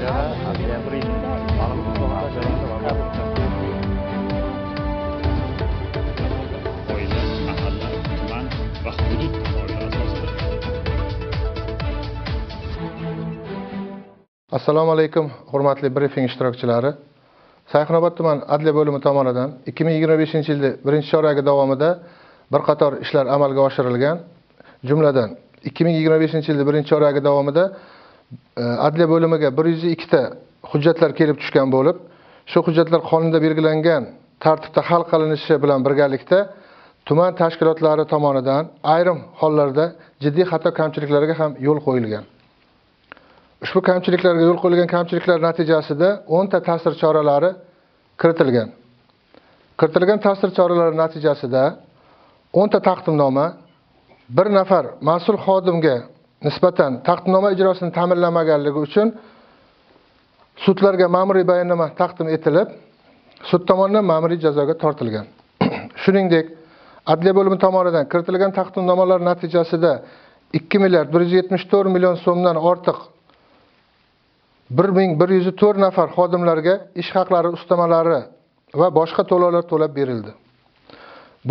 Adliya brifing. Ma'lum Oila, mahalla, tuman va hudud tamoyili asosida. Assalomu alaykum, hurmatli brifing ishtirokchilari. Sayxunobod tuman adliya bo'limi tomonidan 2025-yilda birinchi choragi davomida bir qator ishlar amalga oshirilgan. Jumladan, 2025-yilda birinchi choragi davomida adliya bo'limiga 102 ta hujjatlar kelib tushgan bo'lib, shu hujjatlar qonunda belgilangan tartibda hal qilinishi bilan birgalikda tuman tashkilotlari tomonidan ayrim hollarda jiddiy xato kamchiliklarga ham yo'l qo'yilgan. Ushbu kamchiliklarga yo'l qo'yilgan kamchiliklar natijasida 10 ta ta'sir choralari kiritilgan. Kiritilgan ta'sir choralari natijasida 10 ta taqdimnoma bir nafar mas'ul xodimga nisbatan taqdimnoma ijrosini ta'minlamaganligi uchun sudlarga ma'muriy bayonnoma taqdim etilib, sud tomonidan ma'muriy jazoga tortilgan. Shuningdek, adliya bo'limi tomonidan kiritilgan taqdimnomalar natijasida 2 milliard 174 million so'mdan ortiq 1104 nafar xodimlarga ish haqlari, ustamalari va boshqa to'lovlar to'lab berildi.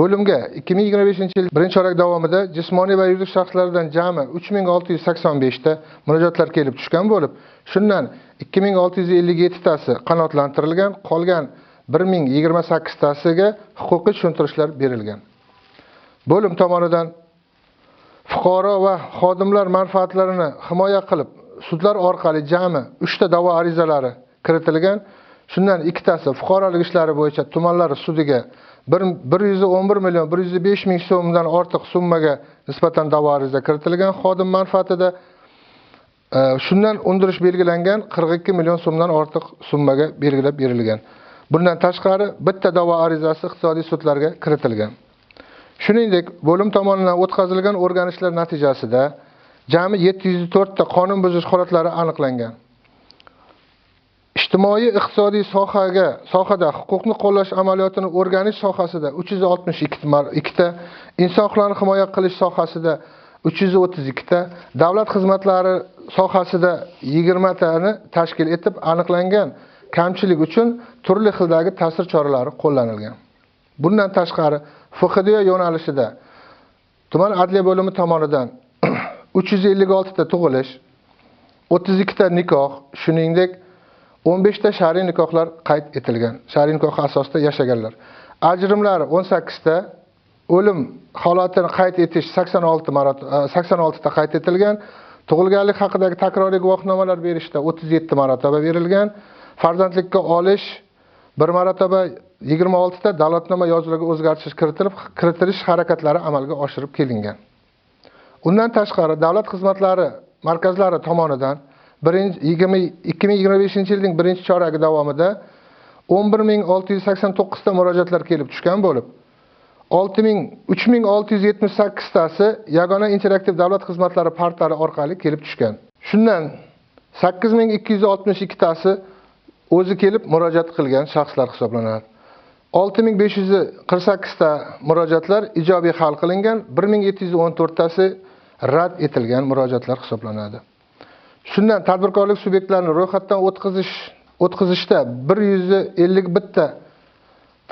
Bo'limga 2025-yil birinchi chorak davomida jismoniy va yuridik shaxslardan jami 3685 ta murojaatlar kelib tushgan bo'lib, shundan 2657 tasi qanoatlantirilgan, qolgan 1028 tasiga huquqiy tushuntirishlar berilgan. Bo'lim tomonidan fuqaro va xodimlar manfaatlarini himoya qilib, sudlar orqali jami 3 ta da'vo arizalari kiritilgan. Shundan ikkitasi fuqarolik ishlari bo'yicha tumanlar sudiga 111 million 105 ming so'mdan ortiq summaga nisbatan da'vo ariza kiritilgan xodim manfaatida. Shundan undirish belgilangan 42 million so'mdan ortiq summaga belgilab berilgan. Bundan tashqari bitta da'vo arizasi iqtisodiy sudlarga kiritilgan. Shuningdek, bo'lim tomonidan o'tkazilgan o'rganishlar natijasida jami 704 ta qonun buzish holatlari aniqlangan. Ijtimoiy iqtisodiy sohada huquqni qo'llash amaliyotini o'rganish sohasida 362 ta, inson huquqlarini himoya qilish sohasida 332 ta, davlat xizmatlari sohasida 20 tani tashkil etib aniqlangan kamchilik uchun turli xildagi ta'sir choralari qo'llanilgan. Bundan tashqari FHDYo yo'nalishida tuman adliya bo'limi tomonidan 356 ta tug'ilish, 32 ta nikoh, shuningdek 15 ta shar'iy nikohlar qayd etilgan. Shar'iy nikoh asosida yashaganlar. Ajrimlar 18 ta, o'lim holatini qayd etish 86 marotaba, 86 ta qayd etilgan. Tug'ilganlik haqidagi takroriy guvohnomalar berishda 37 marotaba berilgan. Farzandlikka olish 1 marotaba, 26 ta dalolatnoma yozuvlariga o'zgartirish kiritilish harakatlari amalga oshirib kelingan. Undan tashqari davlat xizmatlari markazlari tomonidan 2025-yilning birinchi choragi davomida 11689 ta murojaatlar kelib tushgan bo'lib, 3678 tasi yagona interaktiv davlat xizmatlari portali orqali kelib tushgan. Shundan 8262 tasi o'zi kelib murojaat qilgan shaxslar hisoblanadi. 6548 ta murojaatlar ijobiy hal qilingan, 1714 tasi rad etilgan murojaatlar hisoblanadi. Shundan tadbirkorlik subyektlarini ro'yxatdan o'tkazishda 151 ta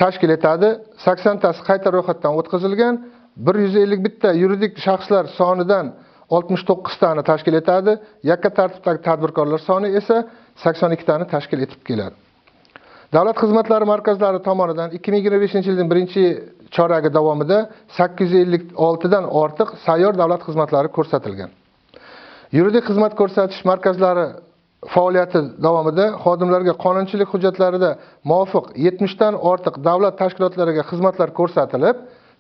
tashkil etadi. 80 tasi qayta ro'yxatdan o'tkazilgan, 151 ta yuridik shaxslar sonidan 69 tani tashkil etadi. Yakka tartibdagi tadbirkorlar soni esa 82 tani tashkil etib keladi. Davlat xizmatlari markazlari tomonidan 2025-yilning birinchi choragi davomida 856 dan ortiq sayyor davlat xizmatlari ko'rsatilgan. Yuridik xizmat ko'rsatish markazlari faoliyati davomida xodimlarga qonunchilik hujjatlarida muvofiq 70 dan ortiq davlat tashkilotlariga xizmatlar ko'rsatilib,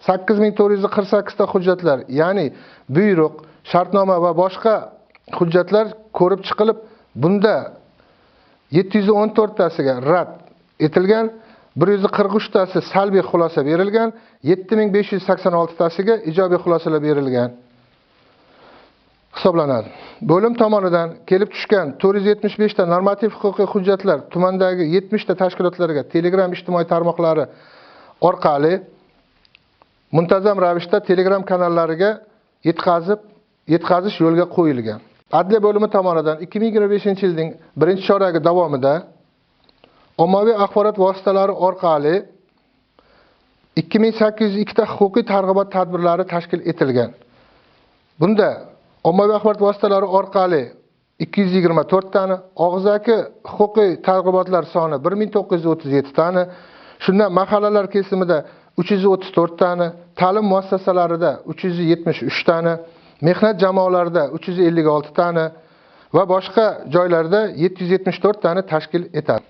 8448 ta hujjatlar, ya'ni buyruq, shartnoma va boshqa hujjatlar ko'rib chiqilib, bunda 714 tasiga rad etilgan, 143 tasi salbiy xulosa berilgan, 7586 tasiga ijobiy xulosalar berilgan hisoblanadi. Bo'lim tomonidan kelib tushgan 475 ta normativ huquqiy hujjatlar tumandagi 70 ta tashkilotlarga Telegram ijtimoiy tarmoqlari orqali muntazam ravishda Telegram kanallariga yetkazish yo'lga qo'yilgan. Adliya bo'limi tomonidan 2025-yilning birinchi choragi davomida ommaviy axborot vositalari orqali 2802 ta huquqiy targ'ibot tadbirlari tashkil etilgan. Bunda ommaviy axborot vositalari orqali 224 tani, og'zaki huquqiy targ'ibotlar soni 1937 tani, shundan mahallalar kesimida 334 tani, ta'lim muassasalarida 373 tani, mehnat jamoalarida 356 tani va boshqa joylarda 774 tani tashkil etadi.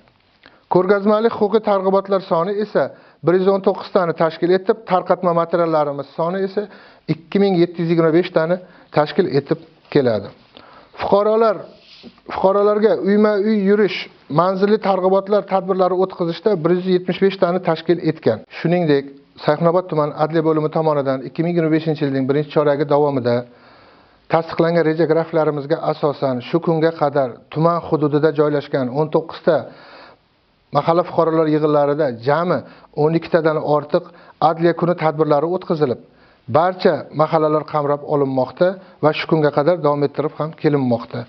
Ko'rgazmali huquqiy targ'ibotlar soni esa 119 tani tashkil etib, tarqatma materiallarimiz soni esa 2725 tani tashkil etib keladi. Fuqarolarga uyma-uy yurish, manzilli targ'ibotlar tadbirlari o'tkazishda 175 tani tashkil etgan. Shuningdek, Sayxunobod tuman adliya bo'limi tomonidan 2025-yilning birinchi choragi davomida tasdiqlangan reja grafiklarimizga asosan shu kunga qadar tuman hududida joylashgan 19 ta mahalla fuqarolar yig'inlarida jami 12 tadan ortiq adliya kuni tadbirlari o'tkazilib, barcha mahallalar qamrab olinmoqda va shu kunga qadar davom ettirib ham kelinmoqda.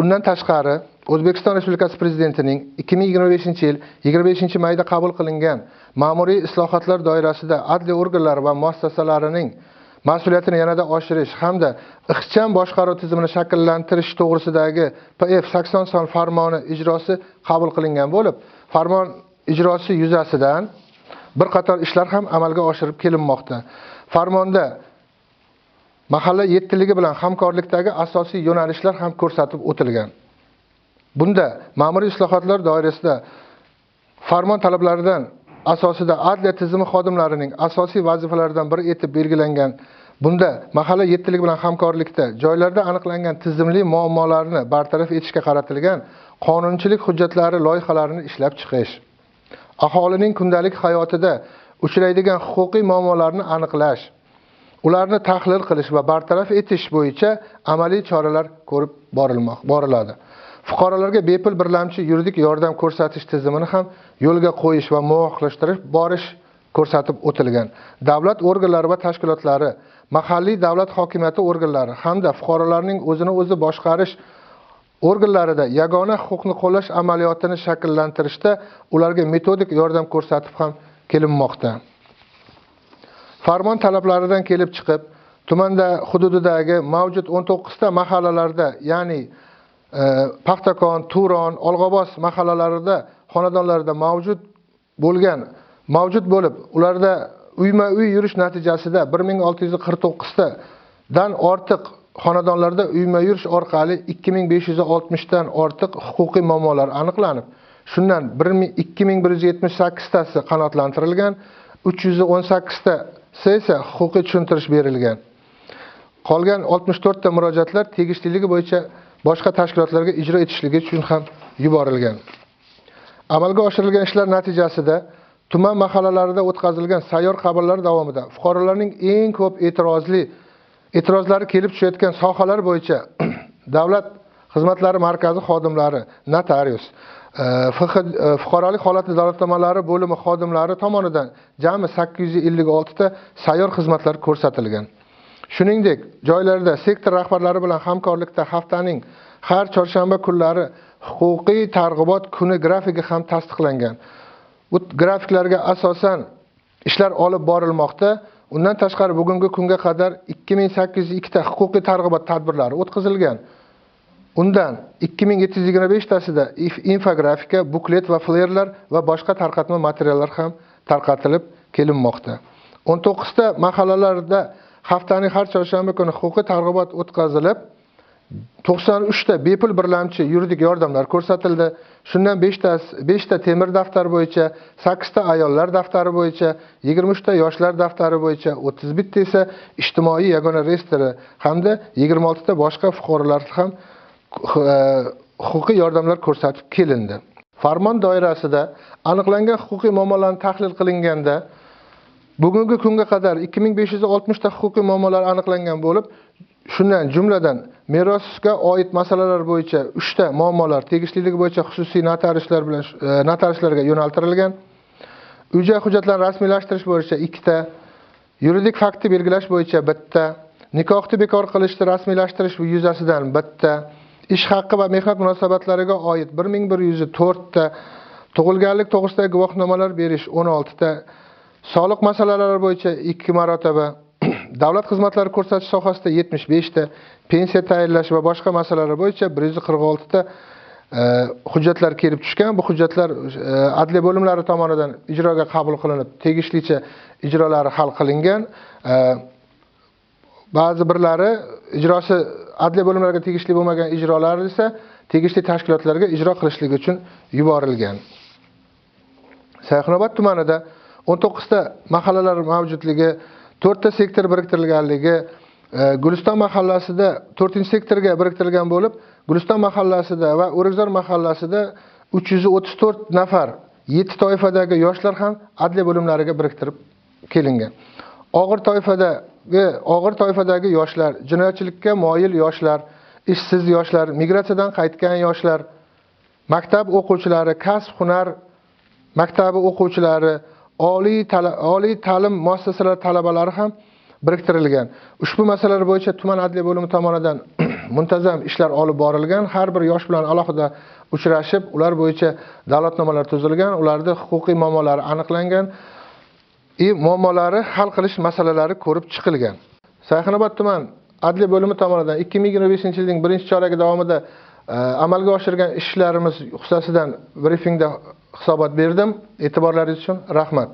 Undan tashqari, O'zbekiston Respublikasi Prezidentining 2025-yil 25-mayda qabul qilingan ma'muriy islohotlar doirasida adliya organlari va muassasalarining mas'uliyatini yanada oshirish hamda ixcham boshqaruv tizimini shakllantirish to'g'risidagi PF 80 son farmoni ijrosi qabul qilingan bo'lib, farmon ijrosi yuzasidan bir qator ishlar ham amalga oshirib kelinmoqda. Farmonda mahalla yettiligi bilan hamkorlikdagi asosiy yo'nalishlar ham ko'rsatib o'tilgan. Bunda ma'muriy islohotlar doirasida farmon talablaridan asosida adliya tizimi xodimlarining asosiy vazifalaridan biri etib belgilangan. Bunda mahalla yettiligi bilan hamkorlikda joylarda aniqlangan tizimli muammolarni bartaraf etishga qaratilgan qonunchilik hujjatlari loyihalarini ishlab chiqish, aholining kundalik hayotida uchraydigan huquqiy muammolarni aniqlash, ularni tahlil qilish va bartaraf etish bo'yicha amaliy choralar ko'rib boriladi. Fuqarolarga bepul birlamchi yuridik yordam ko'rsatish tizimini ham yo'lga qo'yish va muvofiqlashtirish borish ko'rsatib o'tilgan. Davlat organlari va tashkilotlari, mahalliy davlat hokimiyati organlari hamda fuqarolarning o'zini o'zi boshqarish organlarida yagona huquqni qo'llash amaliyotini shakllantirishda ularga metodik yordam ko'rsatib ham kelinmoqda. Farmon talablaridan kelib chiqib, tumanda hududidagi mavjud 19 ta mahallalarda, ya'ni Paxtakon, Turon, Olg'obos mahallalarida, xonadonlarida mavjud bo'lib, ularda uyma-uy yurish natijasida 1649 tadan ortiq xonadonlarda uyma yurish orqali 2560 dan ortiq huquqiy muammolar aniqlanib, shundan 2178 tasi qanoatlantirilgan, 318 tasi esa huquqiy tushuntirish berilgan. Qolgan 64 ta murojaatlar tegishliligi bo'yicha boshqa tashkilotlarga ijro etishligi uchun ham yuborilgan. Amalga oshirilgan ishlar natijasida tuman mahallalarida o'tkazilgan sayyor qabullar davomida fuqarolarning eng ko'p e'tirozlari kelib tushayotgan sohalar bo'yicha davlat xizmatlari markazi xodimlari, notarius, fuqarolik holati dalolatnomalari bo'limi xodimlari tomonidan jami 856 ta sayyor xizmatlar ko'rsatilgan. Shuningdek, joylarda sektor rahbarlari bilan hamkorlikda haftaning har chorshanba kunlari huquqiy targ'ibot kuni grafiki ham tasdiqlangan. Bu grafiklarga asosan ishlar olib borilmoqda. Undan tashqari bugungi kunga qadar 2802 ta huquqiy targ'ibot tadbirlari o'tkazilgan. Undan 2725 tasida infografika, buklet va flayerlar va boshqa tarqatma materiallar ham tarqatilib kelinmoqda. 19 ta mahallalarda haftaning har chorshanba kuni huquqiy targ'ibot o'tkazilib, 93 ta bepul birlamchi yuridik yordamlar ko'rsatildi. Shundan 5 ta temir daftar bo'yicha, 8 ta ayollar daftari bo'yicha, 23 ta yoshlar daftari bo'yicha, 31 ta esa ijtimoiy yagona reyestri hamda 26 ta boshqa fuqarolar ham huquqiy yordamlar ko'rsatib kelindi. Farmon doirasida aniqlangan huquqiy muammolarni tahlil qilinganda bugungi kunga qadar 2560 ta huquqiy muammolar aniqlangan bo'lib, shundan jumladan merosga oid masalalar bo'yicha 3 ta muammolar tegishliligi bo'yicha xususiy notariuslar bilan notariuslarga yo'naltirilgan, uy-joy hujjatlarini rasmiylashtirish bo'yicha 2 ta, yuridik faktni belgilash bo'yicha 1 ta, Nikohni bekor qilishni rasmiylashtirish yuzasidan 1 ta, ish haqqi va mehnat munosabatlariga oid 1104 ta, tug'ilganlik to'g'risidagi guvohnomalar berish 16 ta, soliq masalalari bo'yicha 2 marotaba, davlat xizmatlari ko'rsatish sohasida 75 ta, pensiya tayinlash va boshqa masalalar bo'yicha 146 ta hujjatlar kelib tushgan. Bu hujjatlar adliya bo'limlari tomonidan ijroga qabul qilinib, tegishlicha ijrolari hal qilingan. Ba'zi birlari, ijrosi adliya bo'limlariga tegishli bo'lmagan ijrolar esa tegishli tashkilotlarga ijro qilishlik uchun yuborilgan. Sayxunobod tumanida 19 ta mahallalar mavjudligi, 4 ta sektor biriktirilganligi, Guliston mahallasida 4-sektorga biriktirilgan bo'lib, Guliston mahallasida va O'rikzor mahallasida 334 nafar 7 toifadagi yoshlar ham adliya bo'limlariga biriktirib kelingan. Og'ir toifadagi yoshlar, jinoyatchilikka moyil yoshlar, ishsiz yoshlar, migratsiyadan qaytgan yoshlar, maktab o'quvchilari, kasb hunar maktabi o'quvchilari, oliy ta'lim muassasalari talabalari ham biriktirilgan. Ushbu masalalar bo'yicha tuman adliya bo'limi tomonidan muntazam ishlar olib borilgan. Har bir yosh bilan alohida uchrashib, ular bo'yicha dalolatnomalar tuzilgan, ularda huquqiy muammolari aniqlangan и muammolari hal qilish masalalari ko'rib chiqilgan. Sayxunobod tuman adliya bo'limi tomonidan 2025-yilning birinchi choragi davomida amalga oshirgan ishlarimiz xususidan brifingda hisobot berdim. E'tiborlaringiz uchun rahmat.